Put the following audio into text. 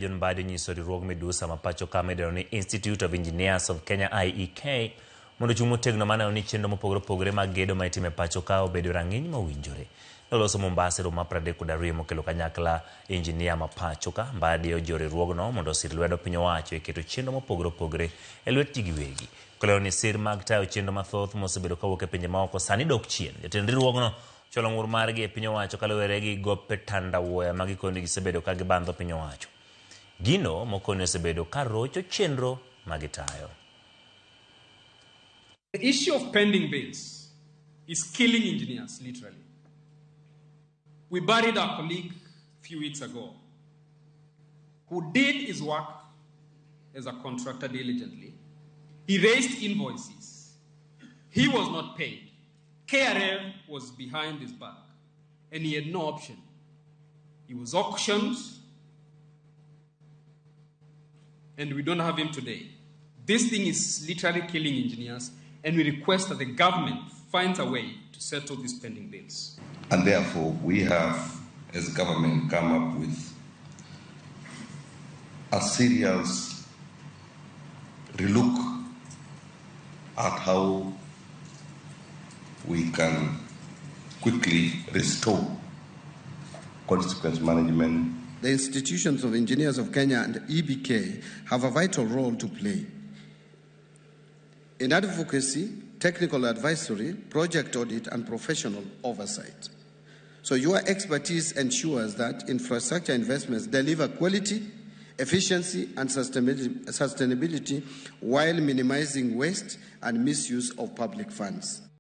John Mbadi onyiso riwruog midusa ma pacho ka midendo ni Institute of Engineers of Kenya IEK mondo ochung' motegno mar neno ni chenro mopogore opogore mag gedo ma itimo e pacho ka obedo e rang'iny mowinjore. Noloso Mombasa e romo mar 32 mokelo kanyakla injinia ma pacho ka. Mbadi ojiwo riwruogno mondo osir lwedo piny owacho e keto chenro mopogore opogore e lwet ji giwegi. Kolero ni sir mag tayo chenro mathoth mosebedo kawuok e pinje maoko sani dok chien. Jatend riwruogno chwalo ng'ur margi e piny owacho kaluwore gi gope tandawuoya ma gikoni gisebedo ka gibandho piny owacho. Gino mokoni osebedo ka rocho chenro ma gitayo. The issue of pending bills is killing engineers, literally. We buried our colleague a few weeks ago who did his work as a contractor diligently. He raised invoices. He was not paid. KRA was behind his back, and he had no option. He was auctioned, and we don't have him today. This thing is literally killing engineers, and we request that the government finds a way to settle these pending bills. And therefore, we have, as government, come up with a serious relook at how we can quickly restore consequence management. The institutions of Engineers of Kenya and EBK have a vital role to play in advocacy, technical advisory, project audit, and professional oversight. So your expertise ensures that infrastructure investments deliver quality, efficiency, and sustainability while minimizing waste and misuse of public funds.